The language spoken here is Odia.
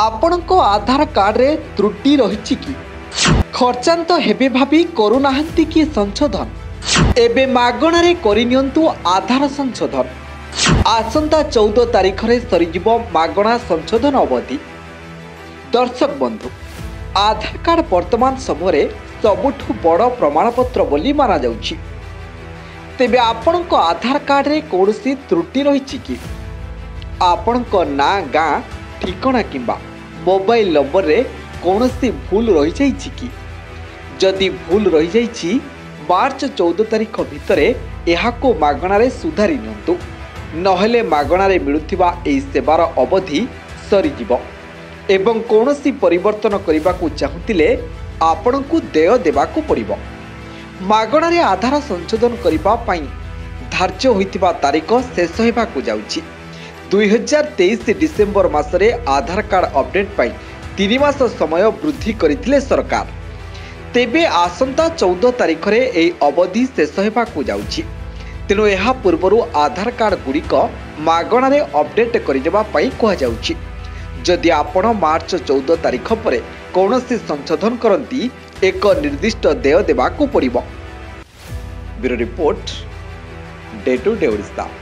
ଆପଣଙ୍କ ଆଧାର କାର୍ଡ଼ରେ ତ୍ରୁଟି ରହିଛି କି? ଖର୍ଚ୍ଚାନ୍ତ ହେବେ ଭାବି କରୁନାହାନ୍ତି କି ସଂଶୋଧନ? ଏବେ ମାଗଣାରେ କରିନିଅନ୍ତୁ ଆଧାର ସଂଶୋଧନ। ଆସନ୍ତା 14 ତାରିଖରେ ସରିଯିବ ମାଗଣା ସଂଶୋଧନ ଅବଧି। ଦର୍ଶକ ବନ୍ଧୁ, ଆଧାର କାର୍ଡ଼ ବର୍ତ୍ତମାନ ସମୟରେ ସବୁଠୁ ବଡ଼ ପ୍ରମାଣପତ୍ର ବୋଲି ମାନାଯାଉଛି। ତେବେ ଆପଣଙ୍କ ଆଧାର କାର୍ଡ଼ରେ କୌଣସି ତ୍ରୁଟି ରହିଛି କି? ଆପଣଙ୍କ ନାଁ, ଗାଁ, ଠିକଣା କିମ୍ବା ମୋବାଇଲ ନମ୍ବରରେ କୌଣସି ଭୁଲ ରହିଯାଇଛି କି? ଯଦି ଭୁଲ ରହିଯାଇଛି, ମାର୍ଚ୍ଚ 14 ତାରିଖ ଭିତରେ ଏହାକୁ ମାଗଣାରେ ସୁଧାରି ନିଅନ୍ତୁ, ନହେଲେ ମାଗଣାରେ ମିଳୁଥିବା ଏହି ସେବାର ଅବଧି ସରିଯିବ ଏବଂ କୌଣସି ପରିବର୍ତ୍ତନ କରିବାକୁ ଚାହୁଁଥିଲେ ଆପଣଙ୍କୁ ଦେୟ ଦେବାକୁ ପଡ଼ିବ। ମାଗଣାରେ ଆଧାର ସଂଶୋଧନ କରିବା ପାଇଁ ଧାର୍ଯ୍ୟ ହୋଇଥିବା ତାରିଖ ଶେଷ ହେବାକୁ ଯାଉଛି। 2023 ଡିସେମ୍ବର ମାସରେ ଆଧାର କାର୍ଡ଼ ଅପଡେଟ୍ ପାଇଁ 3 ମାସ ସମୟ ବୃଦ୍ଧି କରିଥିଲେ ସରକାର। ତେବେ ଆସନ୍ତା 14 ତାରିଖରେ ଏହି ଅବଧି ଶେଷ ହେବାକୁ ଯାଉଛି। ତେଣୁ ଏହା ପୂର୍ବରୁ ଆଧାର କାର୍ଡ଼ ଗୁଡ଼ିକ ମାଗଣାରେ ଅପଡେଟ୍ କରିନେବା ପାଇଁ କୁହାଯାଉଛି। ଯଦି ଆପଣ ମାର୍ଚ୍ଚ 14 ତାରିଖ ପରେ କୌଣସି ସଂଶୋଧନ କରନ୍ତି, ଏକ ନିର୍ଦ୍ଦିଷ୍ଟ ଦେୟ ଦେବାକୁ ପଡ଼ିବ। Bureau report, day to day Odisha.